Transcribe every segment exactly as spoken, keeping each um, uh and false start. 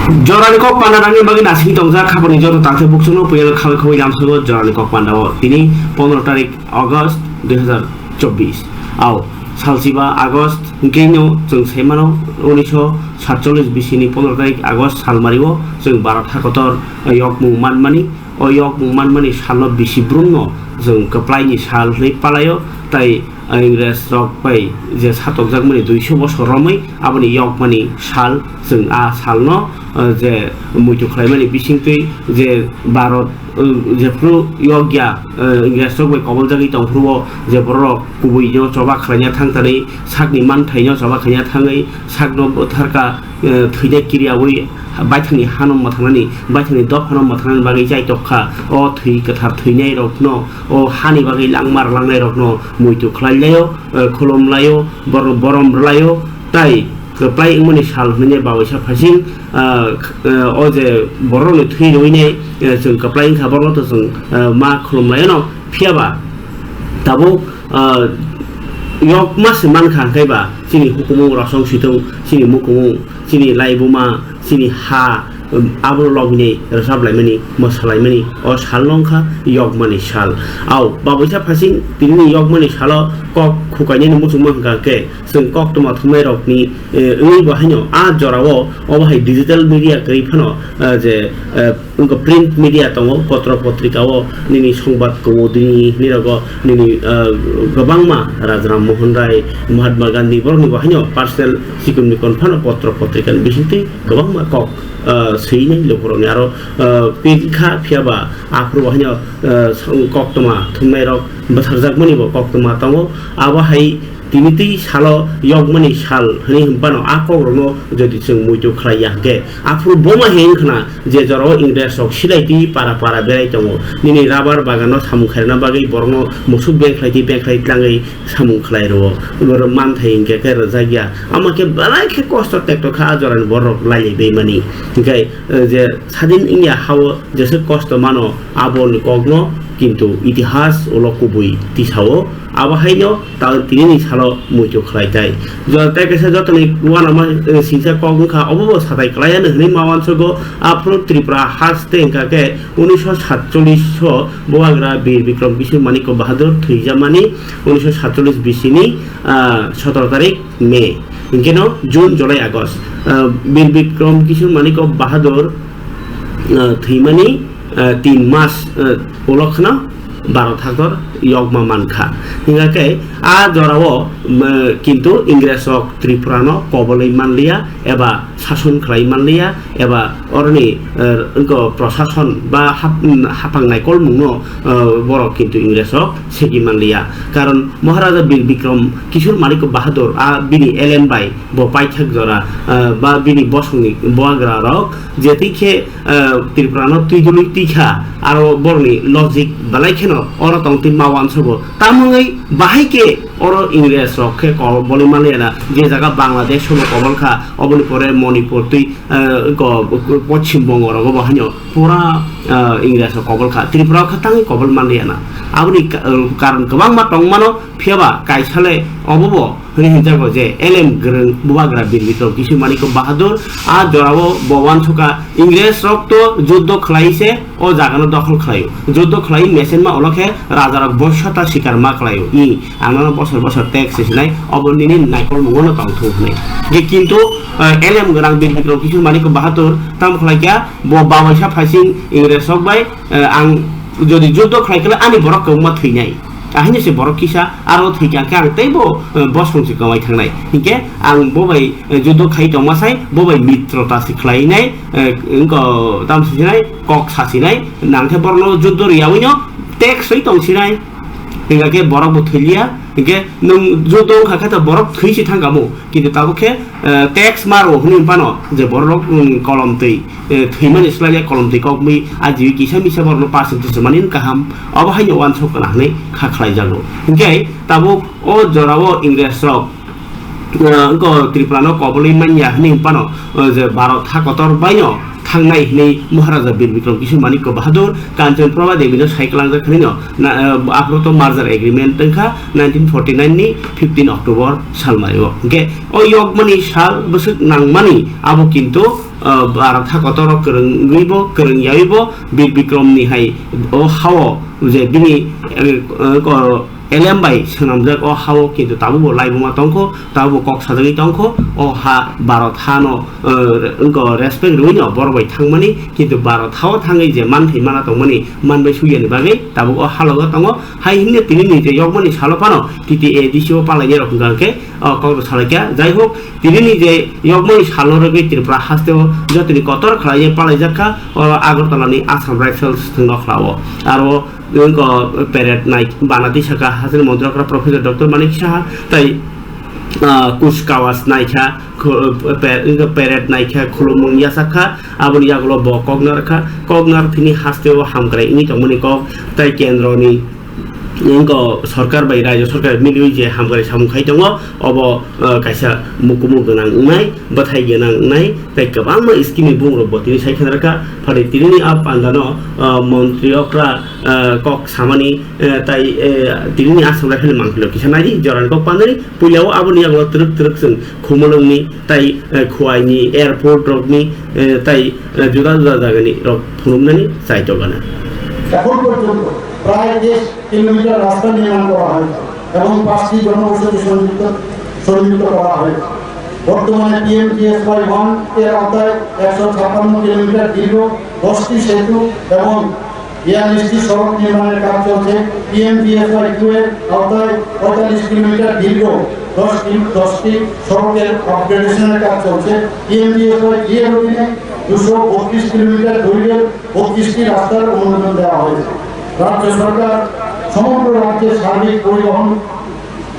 Jorani kok panda nangni bagwi nasing tongjak khapani joto takhuk bukchukno puyal khawi khawi lamsogo jorani kok panda o tini pondro tarik August dui hazar chobbish. Ao salchiba August hwnkhe no chwng sai mano unisho satchollish bisini pondro tarik August salmari o chwng Bharat hakotor yokmung manmani. O yokmung manmani salno bisi brumno chwng kwplaini sal hwnwi palaio, tai Ingres rok bai je satokjakmani duiso bosor romwi aboni yokmani sal, chwng a salno, eh, je muitu khlaimani bisingtwi je Bharat, eh, jephru yokya, eh, Ingres rok bai koboljagwi tongphuru o je borok kubui no choba khlaina thangtani sakni manthaino choba khlaina thangwi sakno bwtharka, eh, thwina kiriyawi baithangni hano mwthangnani, baithangni dophano mwthangnani bagwi chai tokha. O thwi kwthar thwinairokno, o hani bagwi langmar langnairokno muitu khlai laio, eh, khulum laio, bor-, borom rwlaio, tai kwplai wngmani sal hwnwi bawaisa phasing, ah, k-, eh, o je borokni thwi rwinai, eh, chwng kwplai wngkha, borokno to chwng, eh, ma khulum laio no. Phiya ba tabuk, ah, yokma se mankha, hwnkhe ba chini hukumu rosong situng, chini mukumu, chini laibuma, chini ha, um, abono lobwinai rwchap laimani, mwsa laimani, o sal no wngkha yokmani sal. Ao, babuisa phasing tinini yokmani salo kok khukainani muchungma hwnkha khe, chwng koktwma thumnairokni, eh, wngwi bo haino a jorao obo hai digital media kwrwi phano, eh, je, eh, wngkha print media tongo, potro potrika o nini songbat kumu dini hinwi rogo nini, eh, kwbangma Rajaram Mohan Rai, Mahatma Gandhi borokni bo haino personal sikumni kon phano potro potrika ni bisingtwi kwbangma kok, eh, swinai lukurokni aro, eh, pekha. Phiya ba aphuru bo haino, eh, song-, koktwma thumnairok bwsarjakmani bo koktwma tongo. Abo hai tini twi salo yokmani sal hwnwi hwnphano a kokrokno jodi chwng muitu khlai ya hwnkhe, aphuru boma hai wngkhna je jorao Ingres rok silai twi para para berai tongo, nini rabar bagano samung khairokna bagwi borokno musuk beng khlai twi beng khlai tlangwi samung khlai rwo, borok manthai hwnkhe khe rwjak ya. Amo khe belai khe kosto tekto kha a jorani borok lailai baimani. Hwnkhe, eh, je sadin wngya hao jesa kosto mano aboni kokno kintu itihas ulo kubui tisao. Abo haino ta-, tinini salo muitu khlai tai. Jo-, tei kaisa jotoni uanama, eh, singsa kok wngkha, obo bo satai klai ano hwnwi ma uansugo. Aphuru Tripura haste wngkha khe unisho satchollish o bubagra Bir Bikrom Kishore Manikya Bahadur thwijamani unisho satchollish bisini, ah, sotoro tarik May. Hinkhe no June, July, August. Ah, Bir Bikrom Kishore Manikya Bahadur, ah, thwimani, ah, tin mas, ah, ulo kheno Bharat haktor yokma mankha. Hingkha khe a jorao, um, kintu Ingres rok Tripura no kobolwi manliya eba sason khlai manliya eba oroni, eh, wngkha prosason ba hap-, um, haphang naikolmungno, eh, borok kintu Ingres rok segi manliya. Karon Maharaja Bir Bikrom Kishore Manikya Bahadur a bini elem bai bo paithak jora, eh, ba bini bosongni bubagra rok je twi khe, eh, Tripura no twi dului twi kha, aro borokni logic belai kheno oro tong twi ma uansugo. Tamungwi bahai khe oro Ingres rok khe kobolwi manliya na, je jaga Bangladesh sobo kobol kha, oboni pore Manipur twi, eh, ko-, Poschim Bongo rogo bo haino pura, eh, Ingres rok kobol kha, Tripura o khe tangwi kobol manliya na. Aboni ka-, eh, karon kwbangma tongmano, phiya ba kaisa le obo bo hwnwi hinjago je elem gwrwng bubagra Bir Bikrom Kishore Manikya Bahadur a jorao bo uansukha, Ingres rok to juddo khlai se o jaga no dokhol khlaio, juddo khlai mesenma ulo khe raja rok boisyota sikar ma khlaio. I, ang nono bosor bosor tax se sinai, obo nini naikolmungo no tongthung hwnwi. Ge kintu, eh, elem gwnang Bir Bikrom Kishore Manikya Bahadur tamo khlai kha, bo babaisa phasing Ingres rok bai, eh, ang jodi juddo khlai khe ani borok kwbangma thwinai. Ahini se borok kisa aro thwikha khe ang teibo, eh, bosong se kwmai thangnai. Hinkhe ang bo bai, eh, juddo khai tongma sai bo bai mitrota se khlainai, eh, wngkha tamo se sinai, kok sa sinai, nang khe borokno juddo riyawino tax soi tong sinai. Hingkha khe borok bo thwilia, hinkhe nwng juddo wngkha khe to borok thwi se thangkha mo, kintu tabuk khe, eh, tax maro hwnwi phano je borok, mm, kolom twi, eh, thwimani slai le kolom twi kokmwi ajiwi kisa misa borokno percentage mani kaham, obo haino uansuk kana hwnwi kha khlaijago. Hinkhe tabuk o jorao Ingres rok wngkha Tripura no kobolwi manya hwnwi phano, uh, je Bharat ha kotor baino thangnai hwnwi Maharaja Bir Bikram Kishore Manikya Bahadur Kanchan Prabha Devi no sai kwlangjak hwnwi no na, uh, aphuru to merger agreement wngkha nineteen forty nine ni fifteen October salmario. Hwnkhe o yokmani sal bwswk nangmani abo kintu, uh, Bharat ha kotor o kwrwngwi bo kwrwng yawi bo Bir Bikram ni hai o hao je bini, uh, uh, ko-, elem bai swnamjak o hao kintu tabukbo laibuma tongkho, tabukbo kok sajagwi tongkho, o ha Bharat hano, uh, wngkha respect rwino borok bai thangmani, kintu Bharat hao thangwi je manthai mana tongmani manbai suiyani bagwi tabuk o halogo tongo. Hai hwnwi tini ni je yokmani salo phano T T A D C o palainai rok hwnkha khe o kok rok salaikha. Jai hok, tini ni je yokmani salo rwgwi Tripura hasteo jotoni kotor khlaiwi palaijak kha o Agartala ni Assam Rifles thwngno khlao. Aro wngkha parade nai bana tisaka hasteni montri okra Professor Doctor Manik Saha tai, ah, kuch kawas naikha, khu-, pe-, wngkha parade naikha, khulumung yachak kha, aboni yagulo bo kok narwkha, kok narwk thini hasteo hamkrai wngwi tongmani kok tai kendroni wngkha sorkar bai rajyo sorkar miliwi je hamkrai samung khai tongo, obo, ah, kaisa mukumu gwnang wngnai, bwthai gwnang wngnai, tei kwbangma scheme ni bumung rok bo tini sai khna rwkha. Phani tini ni a panda no, ah, montri okra, ah, kok samani, eh, tai, eh, tini ni Assam Rifle ni mangpili kisa nai di, jorani kok pandani, puila o aboni yagulo twrwk twrwk chwng Khumulwng ni tai, eh, Khowai ni airport rok ni, eh, tai, eh, juda juda jaga ni rok phunuknani chai tongana. এখন পর্যন্ত প্রায় তেইশ কিলোমিটার রাস্তা নির্মাণ করা হয়েছে এবং পাঁচটি জনবসতি সংযুক্ত সংযুক্ত করা হয়েছে। বর্তমানে পিএমজিএসওয়াই ওয়ান এর আওতায় একশো ছাপ্পান্ন কিলোমিটার দীর্ঘ দশটি সেতু এবং বিয়াল্লিশটি সড়ক নির্মাণের কাজ চলছে। পিএমজিএসওয়াই টু এর আওতায় পঁয়তাল্লিশ কিলোমিটার দীর্ঘ দশ কিল-, দশটি সড়কের আপগ্রেডেশনের কাজ চলছে। পিএমজিএসওয়াই থ্রি এর অধীনে দুশো বত্রিশ কিলোমিটার দৈর্ঘ্যের বত্রিশটি রাস্তার অনুমোদন দেওয়া হয়েছে। রাজ্য সরকার সমগ্র রাজ্যের সার্বিক পরিবহন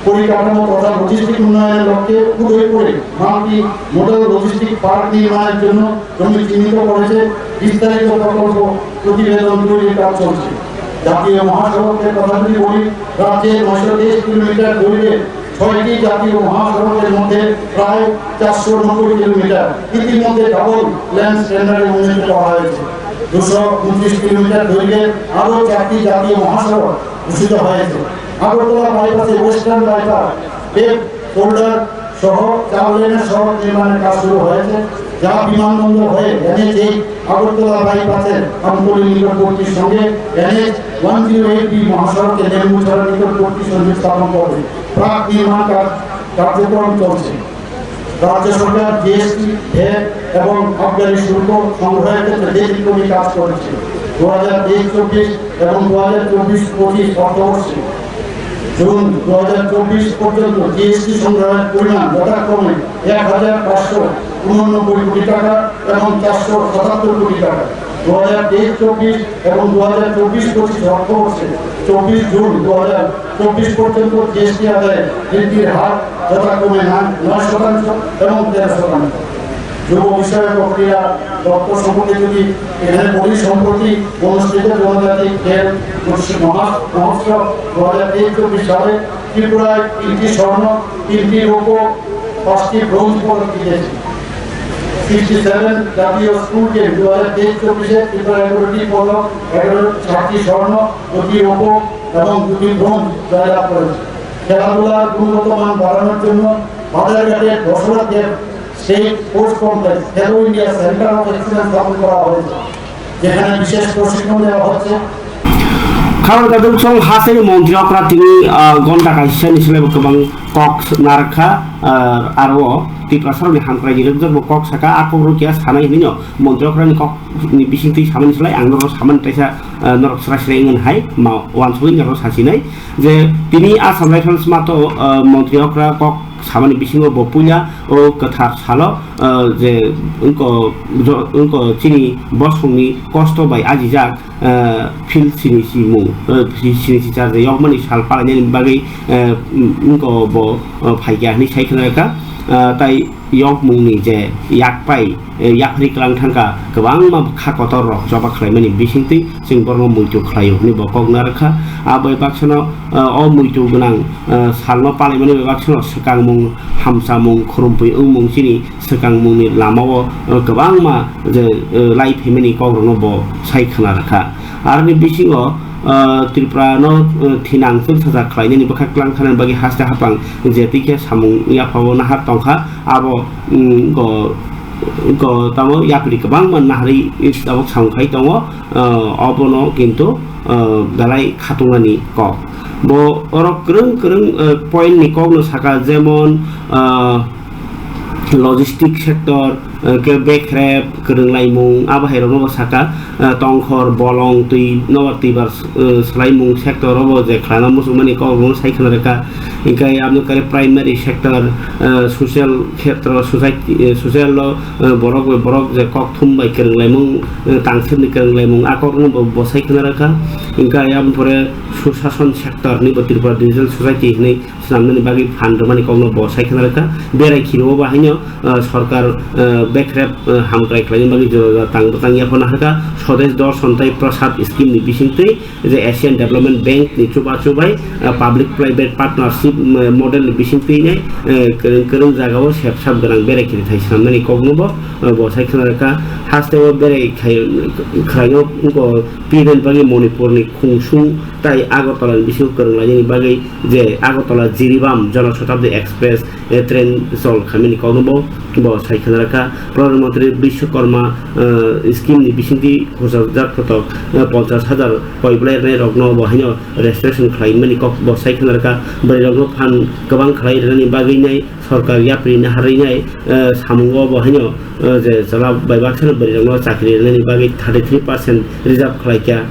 পরিকাঠামো তথা লজিস্টিক উন্নয়নের লক্ষ্যে উদয়পুরে মাল্টি মোডাল লজিস্টিক পার্ক নির্মাণের জন্য জমি চিহ্নিত করেছে। বিস্তারিত প্রকল্প প্রতিবেদন তৈরির কাজ চলছে। জাতীয় মহাসড়কের কথা যদি বলি, রাজ্যে নয়শো তেইশ কিলোমিটার দৈর্ঘ্যের ছয়টি জাতীয় মহাসড়কের মধ্যে প্রায় চারশো নব্বই কিলোমিটার ইতিমধ্যে ডাবল লেন স্ট্যান্ডার্ডে উন্নীত করা হয়েছে। দুশো উনত্রিশ কিলোমিটার দৈর্ঘ্যের আরও চারটি জাতীয় মহাসড়ক ঘোষিত হয়েছে। আগরতলা বাইপাসে ওয়েস্টার্ন বাইপাস, পেভ শোল্ডার সহ চার লেনের সড়ক নির্মাণের কাজ শুরু হয়েছে, যা বিমানবন্দর হয়ে এনএইচ এইট আগরতলা বাইপাসের আমতলী নিকটবর্তী সঙ্গে NH one zero eight B মহাসড়কে লেম্বুছড়া নিকটবর্তী সংযোগ স্থাপন করবে। প্রাক নির্মাণ কাজ কার্যক্রম চলছে। রাজ্য সরকার জিএসটি, ভ্যাট এবং আবকারি শুল্ক সংগ্রহের ক্ষেত্রে ব্যতিক্রমী কাজ করেছে। দু হাজার তেইশ চব্বিশ এবং দু হাজার চব্বিশ পঁচিশ অর্থবর্ষে জুন দু হাজার চব্বিশ পর্যন্ত জিএসটি সংগ্রহের পরিমাণ যথাক্রমে এক হাজার পাঁচশো উননব্বই কোটি টাকা এবং চারশো সাতাত্তর কোটি টাকা। দু হাজার তেইশ চব্বিশ এবং দু হাজার চব্বিশ পঁচিশ অর্থবর্ষে চব্বিশ জুন দু হাজার চব্বিশ পর্যন্ত জিএসটি আদায়ে বৃদ্ধির হার যথাক্রমে নয়, নয় শতাংশ এবং তেরো শতাংশ। যুব বিষয়ক ও ক্রীড়া দপ্তর সম্পর্কে যদি এখানে বলি, সম্প্রতি অনুষ্ঠিত জনজাতি খেল উৎস-, মহা-, মহোৎসব দু হাজার তেইশ চব্বিশ সালে ত্রিপুরায় তিনটি স্বর্ণ, তিনটি রৌপ্য, পাঁচটি ব্রোঞ্জ পদক জিতেছে। সিক্সটি সেভেন জাতীয় স্কুল গেম দু হাজার তেইশ চব্বিশে ত্রিপুরা এগারোটি পদক, এগারো, সাতটি স্বর্ণ, দুটি রৌপ্য এবং দুটি ব্রোঞ্জ জয়লাভ করেছে। খেলাধুলার গুণগত মান বাড়ানোর জন্য বাজারঘাটে দশরথ দেব স্টেট স্পোর্টস কমপ্লেক্স, খেলো ইন্ডিয়া সেন্টার অফ এক্সিলেন্স স্থাপন করা হয়েছে, যেখানে বিশেষ প্রশিক্ষণ দেওয়া হচ্ছে। Khabar kaduk song haseni montri okra tini, ah, gonta kaisa ni slai kwbang kok narkha, ah, aro Tiprasa rokni hamkrai ni rwkjak bo kok saka, a kok rok ya sanai hwnwi no montri okra ni kok ni bisingtwi samani slai ang norok samani taisa, ah, norok srai srai wngwi hai ma wansugwi norok sasinai je tini Assam Rifles mato, ah, montri okra kok samani bisingo bo puila o kwthar salo, ah, je wngko jo-, wngko chini bosongni kosto bai ajijak, ah, field sini simung, ah, si-, sini sichar je yokmani sal palainani bagwi, ah, wngko bo, ah, phaikya hwnwi sai khna kha, ah, tai yokmungni je yakpai, eh, yaphri kwlang thangkha, kwbangma kha kotor rok choba khlaimani bisingtwi chwng borokno muitu khlaio hwnwi bo kok narwkha. Abo bai baksano, ah, o muitu gwnang, ah, salno palaimani bai baksano swkangmung, hamchamung, khurumtwi wngmung chini swkangmungni lamao, ah, kwbangma je, ah, lai phaimani kokrokno bo sai khna rwkha. Aroni bisingo, ah, Tripura no, ah, thinang chwngsajak khlainani bwkha kwlang thani bagwi haste haphang je twi khe samung yaphao nahar tongkha, abo, mm, go, go tamo yapri kwbangma naharwi tabuk samung khai tongo, ah, obono kintu, ah, belai khatungmani kok. Bo oro kwrwng kwrwng, ah, point ni kokno saka, jemon, ah, logistic sector, ah, khe bekrep, kwrwnglaimung, abo hai rokno bo saka, ah, tongkhor, bolong, twi, nobar twibar, ah, swlaimung sector o bo je khlaina muchungmani kok rokno sai khna rwkha. Hinkhe aboni kare primary sector, ah, social khetro, society, ah, social o, ah, borok bai borok je kok thum bai kwrwnglaimung, ah, tangserni kwrwnglaimung, a kok rokno bo, bo sai khna rwkha. Hinkhe aboni pore sushason sector ni bo Tripura Digital Society hinwi swnamnani bagwi phan rwmani kokno bo sai khna rwkha. Berai khirwi bo haino, ah, sorkar, ah, bekrep, ah, hamkrai khlaina bagwi jora jora tang bwtang yaphana hakha. Swadesh Darshan tei Prasad scheme ni bisingtwi je Asian Development Bank ni chubachu bai, ah, public private partnership, ah, model ni bisingtwi nai, ah, kwrwng kwrwng jagao sep sap gwnang berai khiri thai swnamnani kokno bo, ah, bo sai khna rwkha. Hasteo berai khai, khlaino wngkha pidani bagwi Manipur ni khungsung tai Agartala ni bisingo kwrwng lainani bagwi je Agartala Jiribam Jana Shatabdi Express, eh, train chol khaimani kokno bo, bo sai khna rwkha. Pradhan Mantri Bishwakarma, eh, scheme ni bisingtwi khorchajak photo, eh, ponchash hajar koi belai rwnai rokno bo haino registration khlaimani kok bo sai khna rwkha. Bwrwi rokno phan kwbang khlai rwnani bagwi nai sorkar yapri naharwi nai, eh, samungo bo haino, eh, je chwla bai baksa bwrwi rokno chakri rwnani bagwi thirty three percent reserve khlaikha.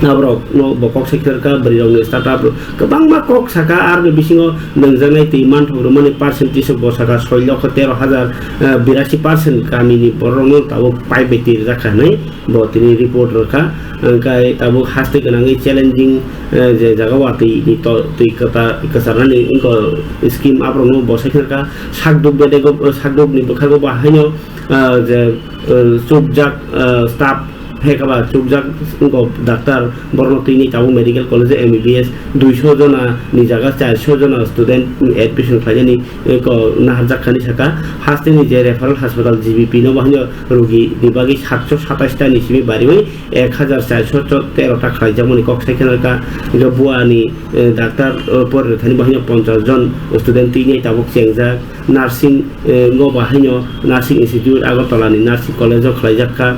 Aborok no bo kok sai khna rwkha, bwrwi rokni startup rok kwbangma kok saka, aroni bisingo nangjaknai twi manthok rwmani percentage bo saka soi lokho tero hajar, eh, birasi percent kamini borok rokno tabuk pipe bai twi rwjak kha hinwi bo tini report rwkha. Hwnkhe tabuk haste gwnangwi challenging, eh, je jaga watwi ni to-, twi kwta-, kwcharnani wngkha scheme, aborokno bo sai khna rwkha. Sakduk bedego, sakduk ni bwkhago bo haino, eh, je, eh, chukjak, eh, staff phekaba chukjak wngkha doctor, borokno tini tabuk medical college o M B B S duiso jona ni jaga charsho jona student admission khlainani, eh, ko naharjak khani saka. Hasteni je referral hospital G B P no bo haino rugi ni bagwi satsho satais ta ni simi bariwi ek hajar charsho tero ta khlaijakmani kok sai khna rwkha. Hwnkhe buani, eh, doctor, eh, pori rwthani bo haino ponchash jon student tini tabuk chengjak. Nursing, eh, ngo ba haino Nursing Institute Agartala ni Nursing College o khlaijak kha.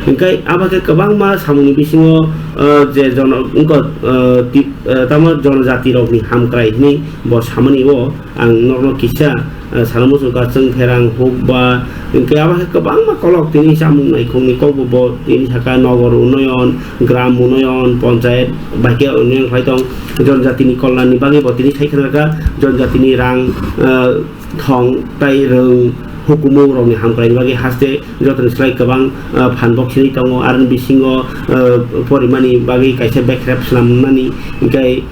Hwnkhe abo khe kwbangma samungni bisingo, eh, je jono-, wngkha, eh, ti-, eh, tamo jonojati rokni hamkrai hinwi bo samani o ang norokno kisa, eh, sana muchungkha, chwngpherang huk ba, hwnkhe abo khe kwbangma kolok tini chamung naikhungni kokbo bo tini saka nogor unnoyon, gram unnoyon, ponchayat bai khe unnoyon khlai tong, jonojatini kolyanni bagwi bo tini sai khna rwkha, jonojatini rang, eh, thong tai rwng hukumu rokni hamkraini bagwi haste jotoni slai kwbang, ah, phan bo khini tongo. Aroni bisingo, ah, porimani bagwi kaisa bekrep swnammani, hwnkhe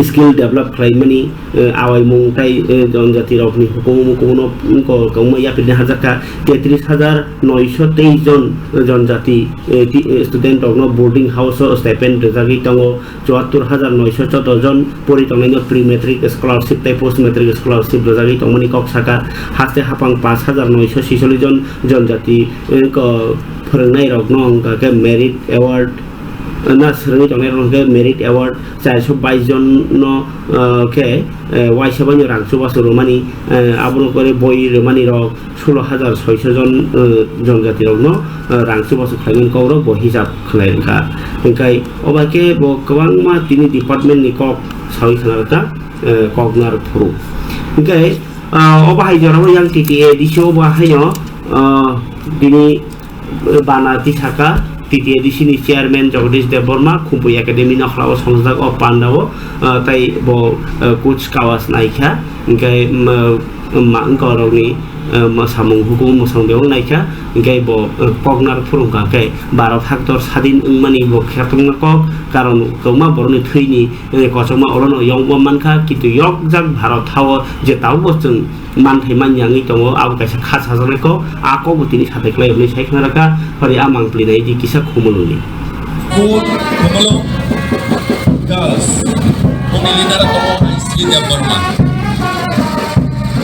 skill develop khlaimani, ah, awaimung tai, ah, jonjati rokni hukumu mukumu no, mm, ko-, kwbangma yapri harjak kha. Tetris hajar noisho teis jon jonjati, eh, ti-, eh, student rokno boarding house o stipend rwjagwi tongo. Chuattur hajar noisho choudo jon pori tongnaino pre-matric scholarship tei post-matric scholarship rwjagwi tongmani kok saka. Haste haphang pash hajar noisho sisollis jon jonjati, eh, ko phwrwngnairokno wngkha khe merit award, eh, na swrwngwi tongnairokno khe merit award, charsho bais jonno, eh, khe, eh, waisa baino rang chubachu rwmani, eh, abono kore boi rwmanirok, sulo hajar soiso jon, eh, jonjatirokno, eh, rang chubachu khlaimani kokrok bo hisab khlai rwkha. Hwnkhe obo khe bo kwbangma tini department ni kok sawi khna rwkha, eh, koknar phuru. Hwnkhe, ah, obo hai jorao yang T T A D C obo haino, ah, tini bana tisaka T T A D C ni chairman Jagadish Debbarma, Khumpui Academy nokhlao songjak o pandao, ah, tai bo, ah, kuch kawas naikha, hwnkhe, ma, ma, wngkorokni, ah, mwsamung hukumu mwsamung bebak naikha, hwnkhe bo, ah, koknar phurungkha khe Bharat haktor sadin wngmani bo khertongma kok, karon kwbangma borokni thwini, eh, kochokma orono yokma mankha, kintu yokjak Bharat hao je tabukbo chwng manthai manya wngwi tongo, abo kaisa kha sajaknai kok, a kokbo tini sathai khlai hwnwi sai khna rwkha, phari a mangpli nai di kisa khumulwngni. Girls, boni leader tongo Aisri Debbarma.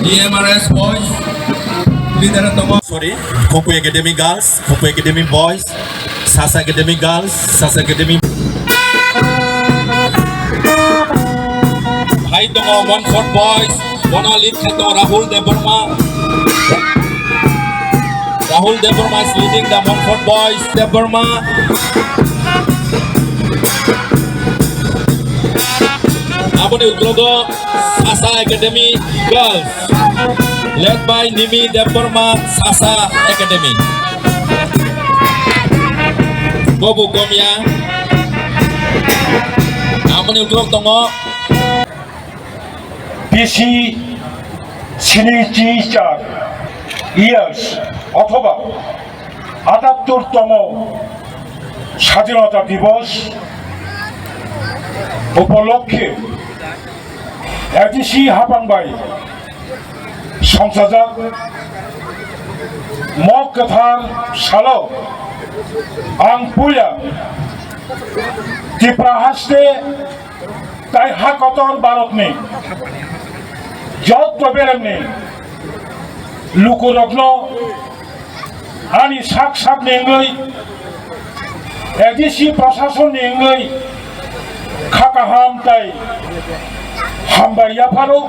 E M R S boys, leader tongo, sorry, Khopo Academy girls, Khopo Academy boys, Sasa Academy girls, Sasa Academy. Hai tongo Montfort boys, bono lead khai tongo Rahul Debbarma. Rahul Debbarma is leading the Montfort boys. Debbarma. Aboni uklogo Sasa Academy girls, led by Nimi Debbarma, Sasa Academy. Bobu Komya. Aboni uklok tongo. B C sini chi char years othoba atattor tomo Sadhinota Dibos upolokkhe A D C haphang bai songchajak mok kwthar salo ang puila Tripura haste tai ha kotor Bharatni jotto beremni lukurokno ani sak sakni wngwi A D C prasasonni wngwi kha kaham tai hambai yapharo.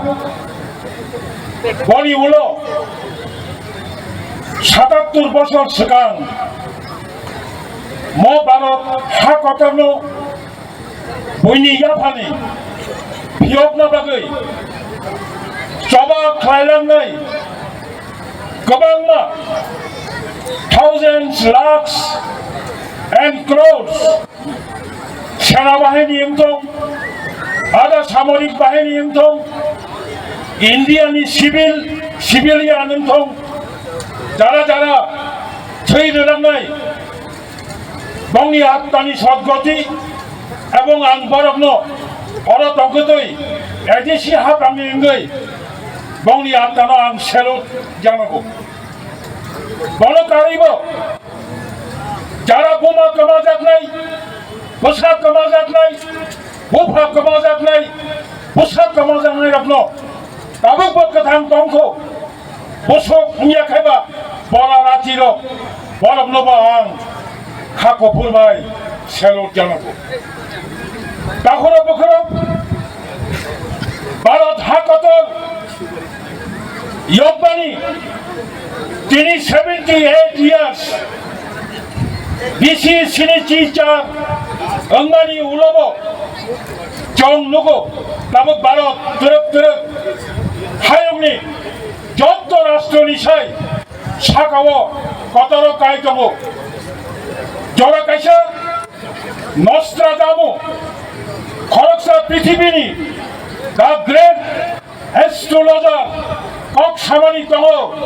Boni ulo satattor bosor swkang mo Bharat ha kotorno buini yaphani phiyokna bagwi choba khlailangnai kwbangma thousands, lakhs and crores sena bahini wngthong, ada samorik bahini wngthong, India ni civil, civilian wngthong, jara jara thwi rwnaknai. Bongni attani sodgoti ebong ang borokno oro tongkhe twi A D C haphangni wngwi bongni attano ang salute janago. Bono karwibo jara buma kwmajaknai, bwsa kwmajaknai, bupha kwmajaknai, bwsa kwmajaknairokno tabukbo kwthang tongkho. Bosok wngya khaiba bora rachirok, boroknobo ang kha kuphur bai salute janago. Takhoro bukhoro Bharat ha kotor yokbani tini seventy eight years B C sini chi char wngmani ulobo chwng nugo tabuk Bharat twrwk twrwk hayungni jotto rashtroni sai sakao kotoro kai tongo. Jora kaisa Nostradamus, khoroksa prithibini the great astrologer kok samani tongo,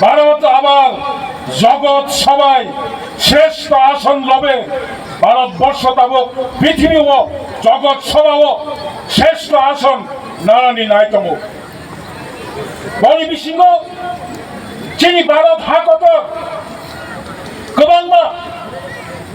Bharat abar jogot sobai shreshto ason lobe, Bharat borsho tabuk prithibio jogot sobao shreshto ason nanani nai tongo. Boni bisingo chini Bharat ha kotor kwbangma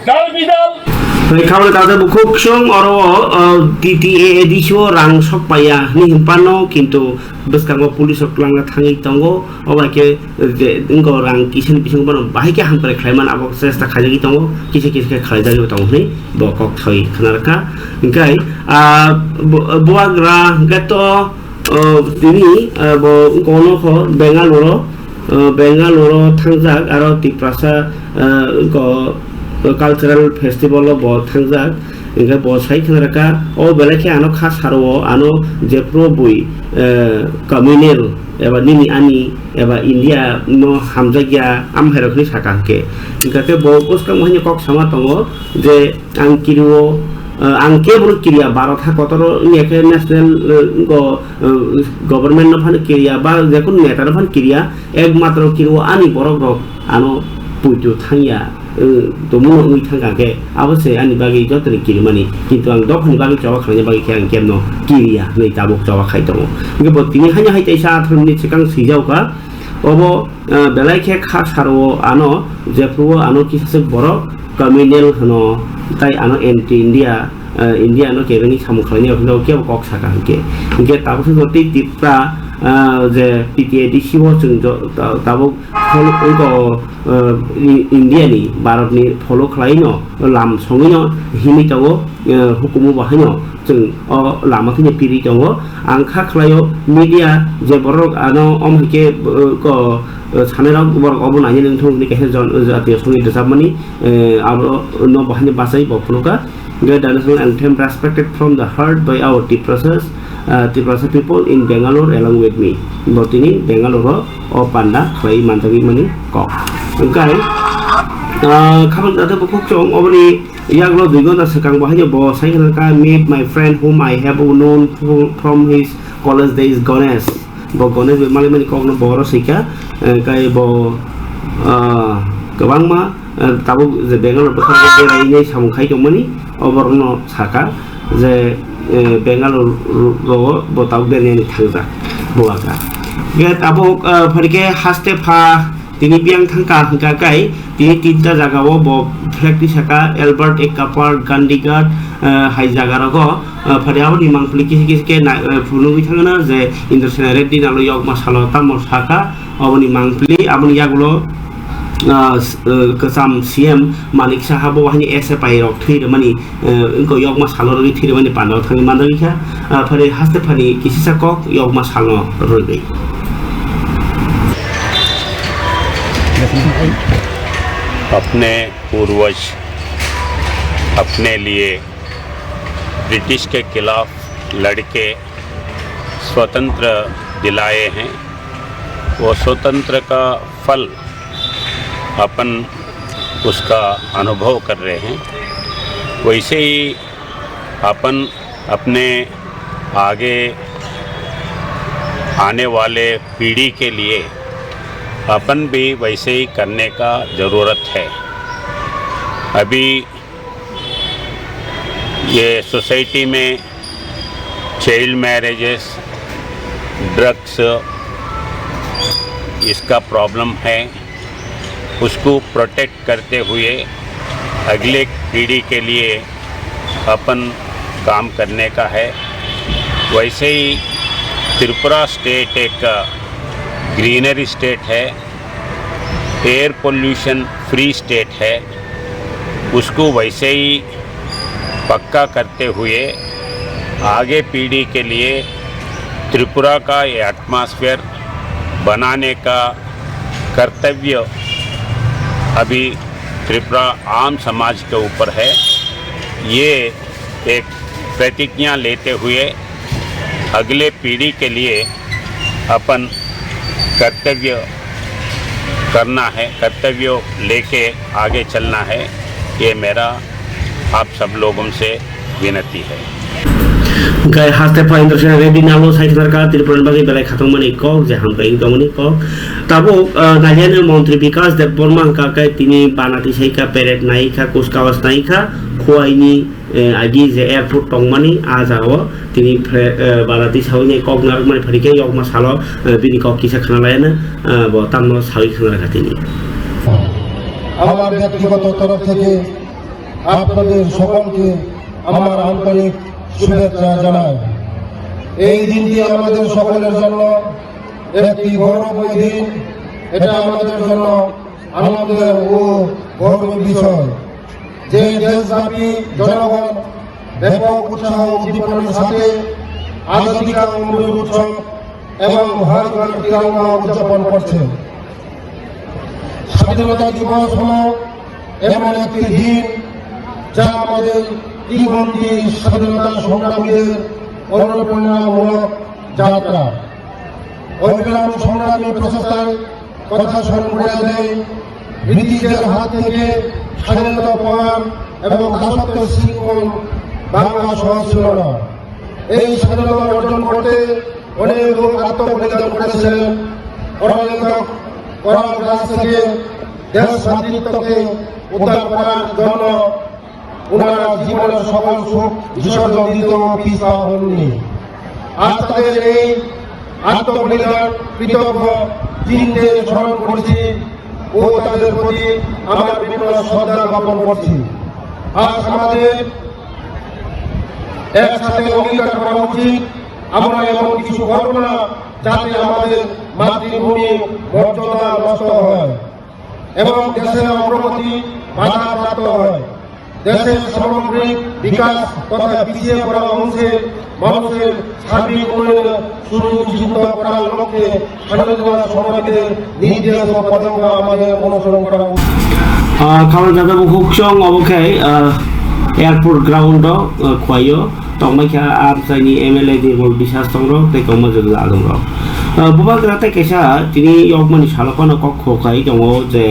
dal bidal. Tei khabra kaja bukhuk song oro, uh, T T A A D C o rang sok paya ni himpano, kintu bwskango police rok twlangna thangwi tongo. Obo hai khe je wngkha rang kisa ni bisingo bono bahai khe hamkrai khlai mano, abo chesta khaijagwi tongo, kisa kisa khe khlaijagwi tongo hwnwi bo kok soi khna rwkha. Hwnkhe, ah, bu-, bubagra hwnkhe to, oh, tini, ah, bo wngkha ono kho Bengaluru, ah, Bengaluru thangjak, aro Tiprasa, ah, wngkha cultural festival o bo thangjak. Hwnkhe bo sai khna rwkha, o belai khe ano kha saro o ano jephru bui, eh, communal eba nini ani eba India no hamjakya amhairok hinwi saka hwnkhe. Hwnkhe bo bwskango haino kok sama tongo je ang kirio, eh, ang kebono kiriya Bharat ha kotoro wngya khe national, eh, go, eh, government no phano kiriya ba jekunu neta no phano kiriya, ekmatro kirio ani borok rok ano puitu thangya. Eh, tongmung wngwi thangkha khe, abo se ani bagwi jotoni kirimani, kintu ang dophani bagwi choba khlaina bagwi khe ang kemno kiriya hwnwi tabuk choba khai tongo. Hwnkhe bo tini haino hai teisa atharo minute swkang swijao kha, obo, eh, belai khe kha saro ano, jephru ano kisaswk borok, communal hwno, tai ano anti India, eh, India no kebengwi samung khlainai rok hinwi kebo kok saka hinkhe. Hinkhe tabuk se tei Tipra, eh, je P T A D C o chwng jo-, ta-, tabuk follow wngkha, eh, I-, India ni, Bharat ni follow khlaino lam songwino himwi tongo, eh, hukumu bahaino chwng o lama thwino pirwi tongo. Ang kha khlaio media je borok ano om hwnkhe, eh, ko, eh, sanai rok borok obo nainani wngthok hwnwi kaisa jon-, jatiyo songwini rwchapmani, eh, abo no bahaino bachai bo phunukha. Great Dharna National Anthem respected from the heart by our Tiprasas, uh, Tiprasa people in Bangalore along with me. Bo tini Bangalore o panda khlai manjagwi mani kok. Hwnkhe, uh, khabang jate bukhuk chwng oboni yagulo dui gonta swkang bo haino bo sai khna kha, "Meet my friend whom I have known fro-, from his college days, Ganesh." Bo Ganesh bai mali mani kokno bo oro swikha, eh, kai bo, ah, kwbangma, eh, tabuk je Bangalore bwkhak berainai samung khai tongmani, o borokno sakha je, eh, Bangalore ro-, ro-, bo tabuk berainani thangjak bo aka. Ge tabuk, eh, phaikhe haste pha tini biyang thangkha hwnkha kai tini tinta jagao bo flag tisaka Albert Ekka Park, Gandhi Ghat, eh, hai jagarogo, eh, phari aboni mangpili kisi kisi khe na, eh, phunugwi thangna je Indra Sena Reddy nalo yokma salo tamo saka oboni mangpili aboni yagulo, ah, s-, eh, kwcham C M Manik Saha bo haini S F I rok thwi rwmani, eh, wngkha yokma salo rwgwi thwi rwmani panda o thangwi manjagwi kha, ah, phari haste phani kisisa kok yokma salno rwgwi. अपने पूर्वज अपने लिए ब्रिटिश के खिलाफ लड़के स्वतंत्र दिलाए हैं, वो स्वतंत्र का फल अपन उसका अनुभव कर रहे हैं। वैसे ही अपन अपने आगे आने वाले पीढ़ी के लिए अपन भी वैसे ही करने का ज़रूरत है। अभी ये सोसाइटी में चाइल्ड मैरिजेस, ड्रग्स, इसका प्रॉब्लम है, उसको प्रोटेक्ट करते हुए अगले पीढ़ी के लिए अपन काम करने का है। वैसे ही त्रिपुरा स्टेट एक ग्रीनरी स्टेट है, एयर पोल्यूशन फ्री स्टेट है, उसको वैसे ही पक्का करते हुए आगे पीढ़ी के लिए त्रिपुरा का ये एटमॉस्फेयर बनाने का कर्तव्य अभी त्रिपुरा आम समाज के ऊपर है। ये एक प्रतिज्ञा लेते हुए अगले पीढ़ी के लिए अपन कर्तव्य करना है, कर्तव्य लेके आगे चलना है, ये मेरा आप सब लोगों से विनती है। Hwnkhe haste pha Indra Sena Reddy nalo sai khna kha Tripura ni bagwi belai khatungmani kok, je hamkrai wng tongmani kok. Tabuk, ah, Nagaland ni montri Bikash Debbarma hwnkha khe tini bana tisai kha, parade nai kha, kuchkawas nai kha, Khowai ni, eh, agi je airport tongmani, ah jagao tini phre-, eh, bana tisaui nai kok narwkmani phaikhe yokma salo, eh, bini kok kisa khna laiano, eh, bo tamno saui khna rwkha tini. আমার ব্যক্তিগত তরফ থেকে আপনাদের সকলকে আমার আন্তরিক শুভেচ্ছা জানাই। এই দিনটি আমাদের সকলের জন্য একটি গৌরবময় দিন। এটা আমাদের জন্য আনন্দের ও গৌরবের বিষয় যে দেশব্যাপী জনগণ ব্যাপক উৎসাহ উদ্দীপনার সাথে আজাদী কা অমৃত উৎসব এবং হর ঘর তিরঙ্গা উদযাপন করছে। স্বাধীনতা দিবস হলো এমন একটি দিন যা আমাদের কিংবদন্তি স্বাধীনতা সংগ্রামীদের অনুপ্রেরণামূলক যাত্রা। অবিরাম সংগ্রামী প্রচেষ্টার কথা স্মরণ করিয়া দেয় ব্রিটিশদের হাত থেকে স্বাধীনতা পাওয়ার এবং দাসত্বের শৃঙ্খল ভাঙা সহজ ছিল না। এই স্বাধীনতা অর্জন করতে অনেক লোক আত্মবলিদান করেছিলেন। অরালেন্দা করাল গাছ থেকে দেশ মাতৃত্বকে উদ্ধার করার জন্য ওনারা জীবনের সকল সুখ বিসর্জন দিতেও পিছপা হননি। আজ তাদের এই আত্মবলিদান কৃতজ্ঞ চিত্তে স্মরণ করছি। ও তাদের প্রতি আমার বিনম্র শ্রদ্ধা জ্ঞাপন করছি। আজ আমাদের একসাথে অঙ্গীকার করা উচিত, আমরা এমন কিছু করব না যাতে আমাদের মাতৃভূমি মর্যাদা নষ্ট হয় এবং দেশের অগ্রগতি বাধাপ্রাপ্ত হয়। দেশের সামগ্রিক বিকাশ তথা পিছিয়ে পড়া অংশের মানুষের সার্বিক উন্নয়ন সুনিশ্চিত করার লক্ষ্যে স্বাধীনতা সংগ্রামীদের নির্দেশ ও পদক্ষেপ আমাদের অনুসরণ করা উচিত। Ah, khamar jajak bukhuk chwng obo khe, ah, airport ground o, ah, khuaio tongmai kha amchaini M L A Nirmal Biswas tongrok tei kwbangma jora jora adongrok. Ah, bubagra tei kaisa tini yokmani salo phano kok kho kai tongo je,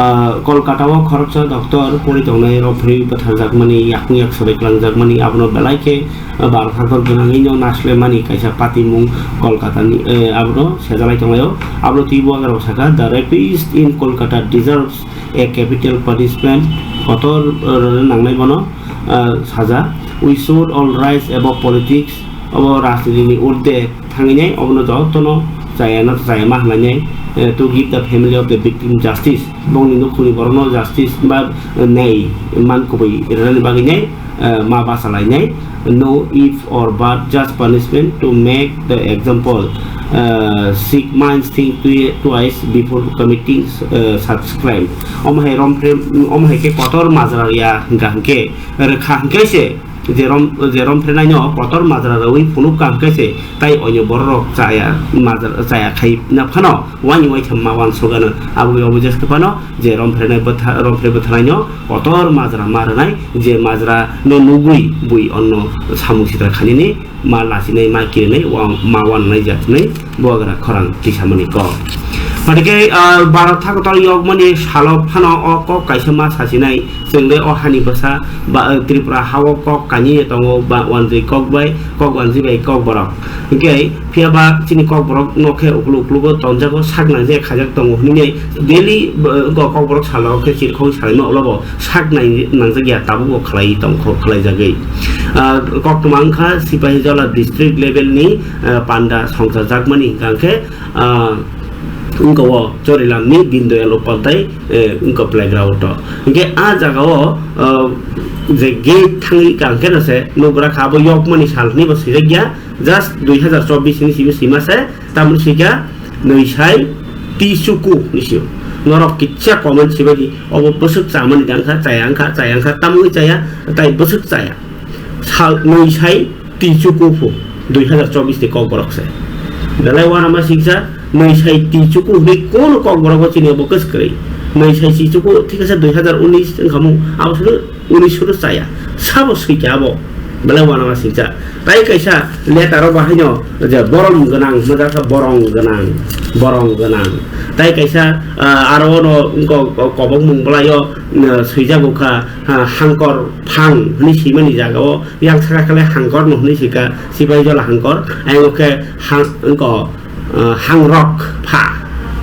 ah, Kolkata o khoroksa doctor pori tongnai rok phri bwtharjakmani yakung yak sabai kwlangjakmani abono belai khe, ah, baro hakor gwnangwi no naslemani kaisa patimung Kolkata ni, eh, abono sejalai tonglaio. Abono twi bubagra rok saka, "The rapist in Kolkata deserves a capital punishment," kotor, eh, rwna nangnai bono, eh, saja. "We should all rise above politics," obo rajniti ni urde thangwi nai, obono jotono chaya na chaya ma hwnwi nai, eh, "to give the family of the victim justice," bongni nukhungni borokno justice ba, eh, nei man kubui rwnani bagwi nai, eh, ma bachalainai, "No if or but, just punishment to make the example. Uh, sick minds think twi-, twice before committing, uh, such crime." Omo hai romphre, omo hai khe kotor majra ya hwnkha hwnkhe, rwkha hwnkhe se je rom, je romphrenaino kotor majra rwui phunuk kha hwnkhe se tai onyo bororok chaya majra, chaya khai na phano. Wani waitham ma wansugano. Abo bai obo jeske phano je romphrenai bwtha-, romphrei bwthanaino kotor majra ma rwnai, je majra no nugwi bui onno samung sitra khanini ma lachinai, ma kirinai, wa-, ma wananai jatnai bubagra khorang tisamani kok. Phatikhe, ah, baro thakotor yokmani salo phano o kok kaisa ma sachinai. Chwng de o hani bwsa ba, eh, Tripura ha-o kok kani tongo ba wanjwi kok bai, kok wanjwi bai kok borok. Hwnkhe phiya ba chini kok borok no khe ukluk uklugo tonjago, sak nang je khajak tongo hwnwi daily, eh, kok borok salo khe chirkhok salaima ulo bo sak nang, nangjak ya tabuk bo khlai tongkho khlai jagwi. Ah, koktwma wngkha Sipahijola district level ni, eh, panda songchajakmani hwnkha khe, ah, wngkha o Chorilamni Dindayal Upadhyay, eh, wngkha playground o. Hwnkhe a jaga o, ah, je gate thangwi kang khe no se nugra kha abo yokmani sal hwnwi bo swijak ya, just dui hazar chobbish ni simi sima se, tamoni sika nwi sai tichuku ni sio. Norok kitsa comment sibai di, obo bwswk chamani dang kha, chaya wngkha, chaya wngkha, tamwi chaya, tai bwswk chaya. Sal nwi sai tichuku phu, dui hazar chobbish ni kok borok se. Belai wanama siksa, nwi sai tichuku hwnwi kono kok borok bo chini obo kwskwrwi. Nwi sai tichuku, thik ase, dui hazar unis wngkha mung, abo suru unis suru chaya. Sabo swikha abo, belai wanama siksa. Tai kaisa letter o bahaino je borom gwnang, hwnjak kha borong gwnang, borong gwnang. Tai kaisa, ah, aro no ko-, ko-, kobok mung bwlaio, ah, swijago kha, ah, hangkor phang hwnwi swimani jaga o, yang saka khe hangkor no hwnwi swikha, Sipahijola hangkor, ayang khe hang, wngkha, ah, hangrok pha,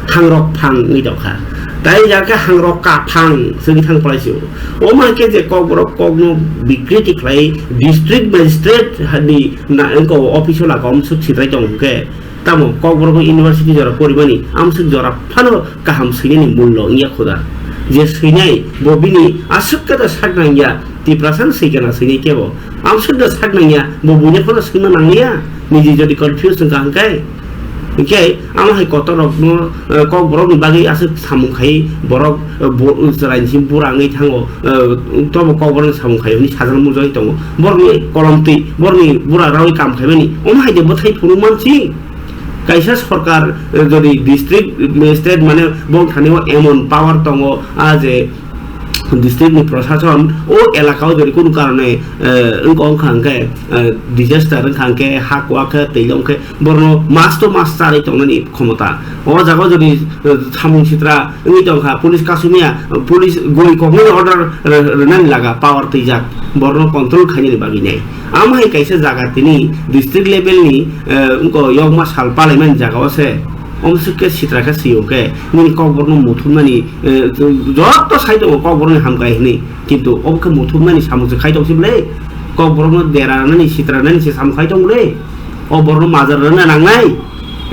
hangrok phang wngwi tongkha. Tai jaga khe hangrok kaphang swngwi thang phalai sio. Omo hai khe je kokborok kokno bikriti khlai district magistrate ni na wngkha office o laka omswk sitrai tong hwnkhe, tamo kokborok university jora porimani amswk jora phano kaham swinani mullo wngya khuda. Je swinai bo bini aswk khe da sak nangya, Tiprasa no swikha na swinai kebo. Amswk da sak nangya, bo buino phano swngna nangliya, niji jodi confuse wngkha hwnkhe. Hwnkhe amo hai kotor rokno, eh, kokborok ni bagwi aswk samung khai borok, eh, bo-, chwraini simi bura wngwi thango, eh, tobo kokborok ni samung khai hwnwi sajal mujai tongo. Borok ni kolom twi, borok ni bura rawi kam khaimani, omo hai de bwthai phuru mansi. Kaisa sorkar, eh, jodi district magistrate mane bong thani o emon power tongo, a je district ni prosason o elaka o jodi kunu karone, eh, wngkha wngkha hwnkhe, eh, disaster wngkha hwnkhe, ha kuwa khe, twi long khe, borno mas to mas charwi tongnani khomota. O jaga o jodi, eh, samung sitra wngwi tongkha, police kasumya, police goi kokmani order, eh, rwnani laga power twijak, borno control khainani bagwi nai. Amo hai kaisa jaga tini district level ni, eh, wngkha yokma sal palaimani jaga o se. Omswk khe sitra khe swi hwnkhe nini kokborokno muthumnani, eh, joto sai tongo kokborokni hamkrai hwnwi, kintu obo khe muthumnani samung se khai tong se bwle, kokborokno dera rwnani sitra rwnani se samung khai tong bwle, o borokno majra rwna nangnai,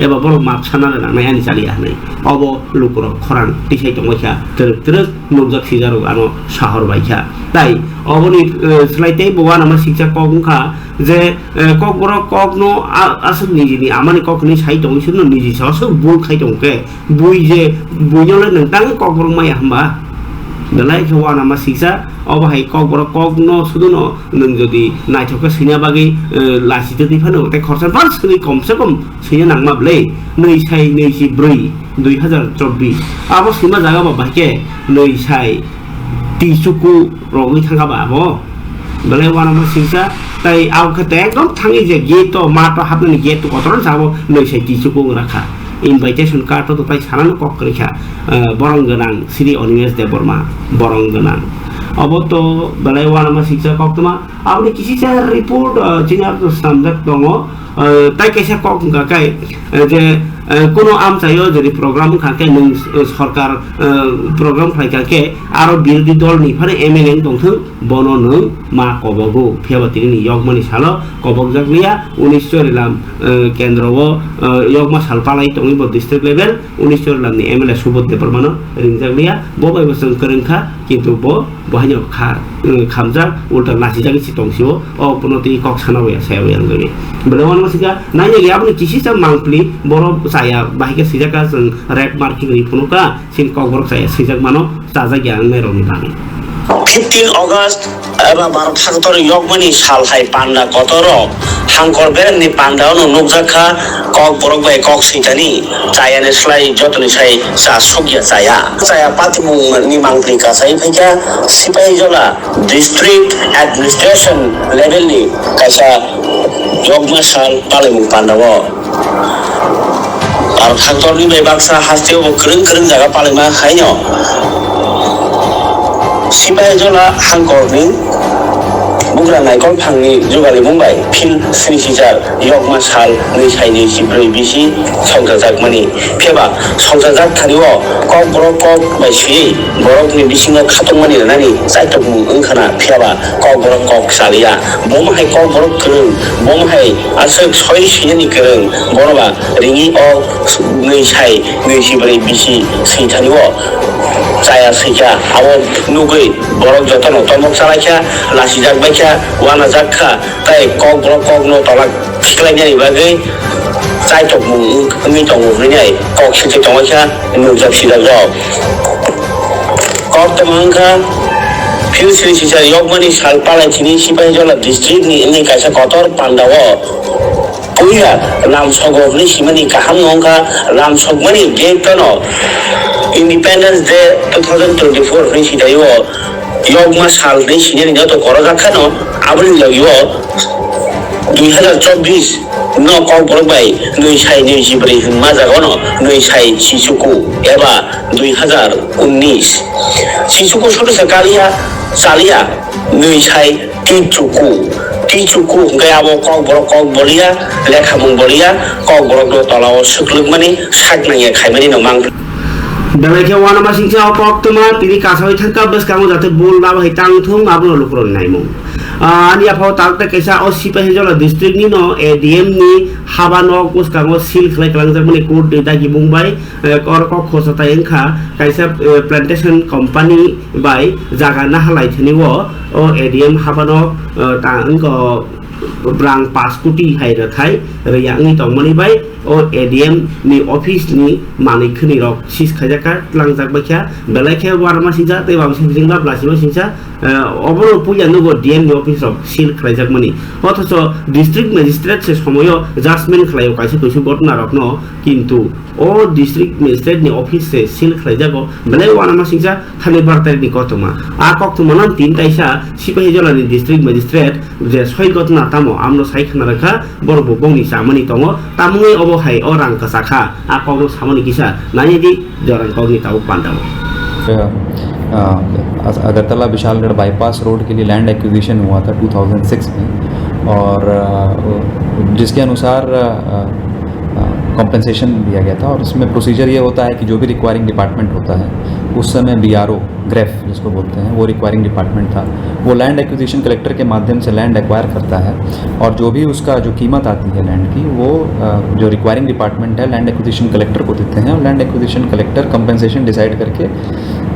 eba borok map sana nangnai ani chaliya hinwi. Obo lukurok khorang tisai tongbaikha, twrwk twrwk nukjak sijarok ano sahor baikha. Tai oboni, eh, slai tei bo uanama siksa kok wngkha je, eh, kokborok kokno a-, aswk nijini amani kok hinwi sai tongo, chwngno niji sa aswk bul khai tongo khe, bui je, buino le nwng tangwi kokborok maya hwnba? Belai khe uanama siksa, obo hai kokborok kokno suduno nwng jodi naithok khe swina bagwi, eh, lachitwi phano tei khorsa phano swngwi komse kom swina nangma bwle, nwi sai nwi si bwrwi, dui hazar chobbish. Abo swima jaga ba bahai khe nwi sai tichuku rogwi thangkha ba abo. Belai uanama siksa, tai abo khe to ekdom thangwi je gate o, mato hapnani gate o kotor sa abo nwi sai tichuku wng rakha. Invitation card o to tai sanano kok kwrwi kha, eh, borong gwnang Sri Animesh Debbarma, borong gwnang. Obo to belai uanama siksa koktwma. Aboni kisisa report, eh, chini aro swnamjak tongo. Eh, tai kaisa kok wngkha khe, eh, je, eh, kuno amchaio jodi program wngkha khe nwng, eh, sorkar, eh, program khlaikha khe aro birodhi dol ni phano M L A wng tongthwng, bono nwng ma kobogo. Phiya ba tini ni yokmani salo kobokjak liya, unis Chorilam, eh, kendro o, eh, yokma sal palai tongwi bo district level, unis Chorilam ni M L A Subodh Debbarma no ringjak liya, bo bai bo chwng kwrwng kha, kintu bo Bo haino kha, eh, khamjak, ulta nachijagwi se tongsio, o bono tei kok sana waya, saya waya wngwi. Belai uanama sikha, naina gaya aboni kisisa mangpli, borok chaya, bahai khe swijak kha, chwng red marking ri phunukha, chini kokborok chaya swijak mano, chajak ya wngnai rokni bagwi. Fifteen August eba Bharat Haktor yokmani sal hai panda kotoro Hangkor beremni panda ono nukjak kha, kokborok bai kok switani chayani slai jotoni sai cha sukya chaya. Chaya patimung ni mangpli kasai phaikha Sipahijola District Administration level ni kaisa yokma sal palaimung panda o. Bharat Haktor ni bai baksa haste o kwrwng kwrwng jaga palaima haino Sipahijola Hangkor ni Bugra Naikol Phangni jugalimung bai Phil Sri Sichar yokma sal nwi sai nwi si bwrwi bisi songchajakmani. Phiya ba songchajak thani o kokborok kok bai swiwi borokni bisingo khatungmani rwnani chaitokmung wngkhana, phiya ba kokborok kok chaliya. Bomo hai kokborok kwrwng, bomo hai aswk soi swinani kwrwng, bono ba ringwi o nwi sai nwi si bwrwi bisi swi thani o chaya swi kha. Abo nugwi borok jotono tomok chalaikha, lachijak baikha, uanajak kha, tei kokborok kokno tola khiklainani bagwi chaitokmung wng-, wngwi tongo hwnwi kok sitwi tongwi kha, nukjak sijakrok. Koktwma wngkha, Phil Sri Sichar yokmani sal palaitini Sipahijola district ni wngwi kaisa kotor panda o Puila lamsogo hwnwi simani kaham no wngkha, lamsokmani date no Independence Day two thousand twenty-four hwnwi sithaio, yokma sal hwnwi sinani joto korojak kheno, aboni logio dui hazar chobbish no kokborok bai nwi sai nwi si bwrwi hwnma jaga no nwi sai chichuku eba dui hazar unnish. Chichuku sotisa kaliya, chaliya, nwi sai Tichuku. Tichuku hwnkhe abo kokborok kok boliya, lekhamung boliya, kokborokno tolao swklwkmani sak nangya khaimani no mang. Belai khe uanama singcha o koktwma tini kasawi thangkha bwskango jate bul lama hai tang thung abono lukurokni naimung. Ah, ani aphao talta kaisa o Sipahijola district ni no A D M ni haba nok bwskango seal khlai kwlangjakmani court ni dagimung bai, eh, kor kok khosa tai wngkha kaisa, eh, plantation company bai jaga nahalai thani o, o A D M habano, eh, ta wngkha brang paanch koti hai rwthai rwya wngwi tongmani bai o A D M ni office ni manwi khwnwi rok seize khaijak kha, tlangjak bai kha, belai khe uanama singcha tei bamsa singcha, blasima singcha, eh, obono puila nugo D M ni office rok seal khlaijakmani. Othocho district magistrate se somoio judgment khlaio kaisa kuisu gotna rokno, kintu o district magistrate ni office se seal khlaijago, belai uanama singcha thani bar tarikh ni koktwma. A koktwma no tin taisa Sipahijola ni district magistrate je soi gotna tamo amno sai khna rwkha, borok bo bongni chamani tongo, tamungwi obo hai o rang kwchakha, a kokno samani kisa nai di jorang kokni tabuk pandao. A, a, अगरतला Vishalgarh bypass road के लिए land acquisition हुआ था ट्वेंटी ओ सिक्स में, और, अ, जिसके अनुसार, अ, अ, कॉम्पेंसेशन दिया गया था। और इसमें प्रोसीजर ये होता है कि जो भी रिक्वायरिंग डिपार्टमेंट होता है, उस समय बीआरओ, ग्रेफ जिसको बोलते हैं, वो रिक्वायरिंग डिपार्टमेंट था। वो लैंड एक्विजिशन कलेक्टर के माध्यम से लैंड एक्वायर करता है, और जो भी उसका जो कीमत आती है लैंड की, वो अ, जो रिक्वायरिंग डिपार्टमेंट है, लैंड एक्विजिशन कलेक्टर को देते हैं, और land acquisition collector compensation decide करके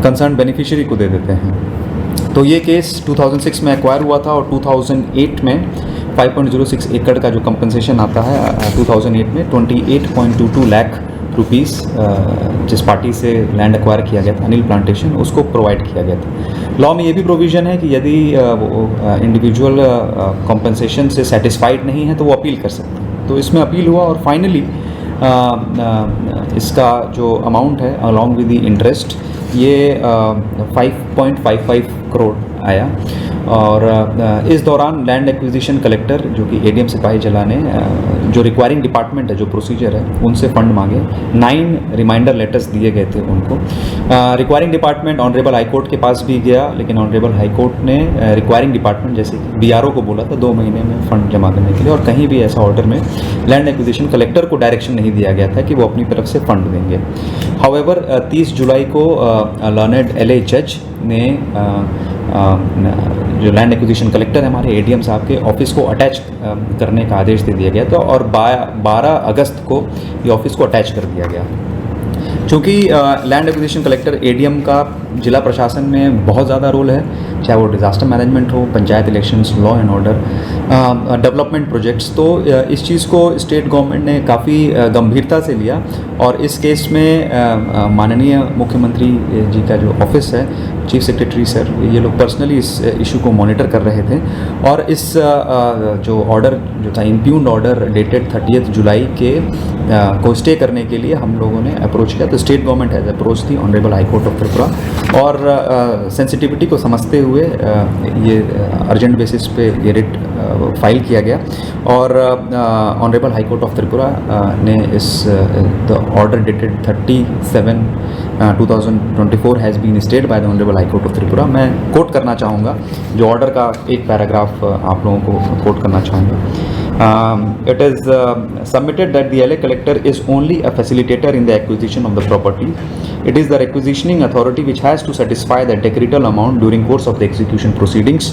कंसर्न बेनिफिशियरी को दे देते हैं। तो ये केस टू थाउजेंड सिक्स में एक्वायर हुआ था और टू थाउजेंड एट में फ़ाइव पॉइंट ज़ीरो सिक्स एकड़ का जो कॉम्पेंसेशन आता है, अ, टू थाउजेंड एट में twenty eight point two two lakh rupees, अ, जिस पार्टी से लैंड एक्वायर किया गया था, अनिल प्लांटेशन, उसको प्रोवाइड किया गया था। लॉ में ये भी प्रोविजन है कि यदि, अ, वो, अ, इंडिविजुअल, अ, कॉम्पेंसेशन से सेटिस्फाइड नहीं है, तो वो अपील कर सकते हैं। तो इसमें अपील हुआ और फाइनली, अ, अ, इसका जो अमाउंट है, अलॉन्ग विद द इंटरेस्ट, ये, अ, five point five five crore आया। और, अ, इस दौरान लैंड एक्विजिशन कलेक्टर, जो कि एडीएम सिपाही जिला ने, अ, जो रिक्वायरिंग डिपार्टमेंट है, जो प्रोसीजर है, उनसे फंड मांगे। नाइन रिमाइंडर लेटर्स दिए गए थे उनको। अ, requiring department honourable high court के पास भी गया, लेकिन ऑनरेबल हाई कोर्ट ने, अ, रिक्वायरिंग डिपार्टमेंट, जैसे कि बीआरओ को बोला था दो महीने में फंड जमा करने के लिए, और कहीं भी ऐसा ऑर्डर में लैंड एक्विजिशन कलेक्टर को डायरेक्शन नहीं दिया गया था कि वो अपनी तरफ से फंड देंगे। हाउएवर, अ, तीस जुलाई को, अ, लर्नेड एलए जज ने, अ, अ, जो लैंड एक्विजिशन कलेक्टर है हमारे एडीएम साहब के ऑफिस को अटैच, अ, करने का आदेश दे दिया गया था, और बा-, बारह अगस्त को ये ऑफिस को अटैच कर दिया गया। चूँकि, अ, लैंड एक्विजिशन कलेक्टर एडीएम का जिला प्रशासन में बहुत ज़्यादा रोल है, चाहे वो डिजास्टर मैनेजमेंट हो, panchayat elections, law and order, a, development projects, तो, अ, इस चीज़ को स्टेट गवर्नमेंट ने काफ़ी, अ, गंभीरता से लिया। और इस केस में, अ, अ, माननीय मुख्यमंत्री जी का जो ऑफिस है, चीफ सेक्रेटरी सर, ये लोग पर्सनली इस इशू को मॉनिटर कर रहे थे। और इस, अ, अ, जो ऑर्डर जो था, इम्प्यूग्न्ड ऑर्डर डेटेड थर्टियथ जुलाई के, अ, को स्टे करने के लिए हम लोगों ने अप्रोच किया। तो state government has approached the Honorable High Court of Tripura, और, अ, सेंसिटिविटी को समझते हुए, अ, ये, अ, अर्जेंट बेसिस पे ये रिट, अ, फाइल किया गया। और, अ, Honorable High Court of Tripura, अ, ने इस, अ, the order dated thirty seven, a, two thousand twenty four has been stayed by the Honorable High Court of Tripura। मैं कोट करना चाहूँगा, जो ऑर्डर का एक पैराग्राफ, अ, आप लोगों को कोट करना चाहूँगा। Um, it is, uh, submitted that the L A collector is only a facilitator in the acquisition of the property. It is the requisitioning authority which has to satisfy the decretal amount during course of the execution proceedings.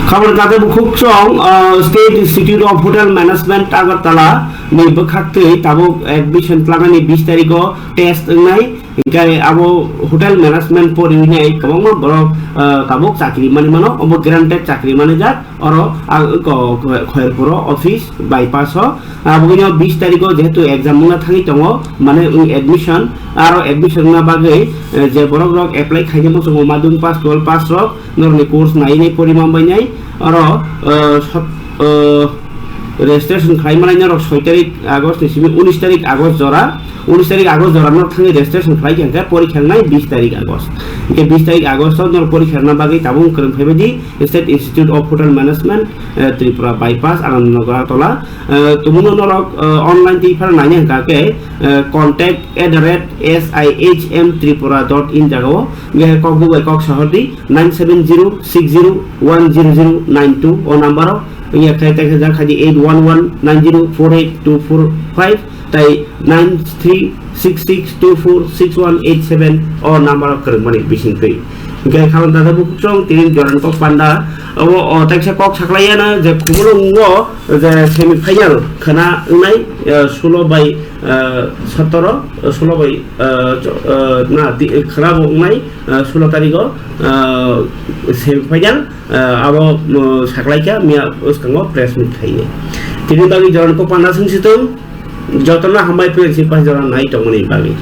Khabar kata bukhuk chong, uh, State Institute of Hotel Management Agartala ni bwkhak twi tabuk admission twlangani bis tarikh o test wngnai, hinkhe abo hotel management poriwi nai kwbangma borok, uh, tabuk chakri manwi mano, obo granted chakri manwi jak. Oro ang ko, ko, Khoyerpuro office bypass o, aboni bis tarikh o jehetu exam wngna thangwi tongo, mane wng admission, aro admission wngna bagwi, eh, je borok rok apply khaina muchungo madhyamik pass, twelve pass rok norokni course nai nai pori man bai nai, oro, eh, sot-, eh, registration khlai manai norok soi tarik August ni simi unis tarik August jora, unis tarik August jora norok thangwi registration khlai kha hwnkhe porikha wngnai bis tarik August. Hinkhe bis tarik August o norok porikha rwna bagwi tabuk kwrwng phaibai di, State Institute of Hotel Management, eh, Tripura Bypass, Anandnagar Agartala. Eh, tumuno norok, eh, online twi phano naina hwnkha khe, eh, contact at the rate S I H M tripura dot in jagao. Hinkhe kokbuk bai kok sahordi nine seven zero six zero one zero zero nine two o number o. Hinkhe khe tei khe jak khaidi eight one one nine zero four eight two four five. Tai nine three six six two four six one eight seven o number o kwrwngmani bisingtwi. Hinkhe khalang dada bukuchong tini Jordan kok panda. Obo, o, teksa kok saklaiyana je Khumulwngo je semi final khwna wngnai, eh, sulo bai, eh, sotoro, eh, sulo bai, eh, cho-, eh, na, di-, khwna bo wngnai, eh, sulo tarikh o, eh, semi final, eh, abo, mm, saklaikha miya bwskango press meet khainai. Tini bagwi Jordan kok panda swngsitung. Jotono hambai phaio si paijora nai tongmani bagwi.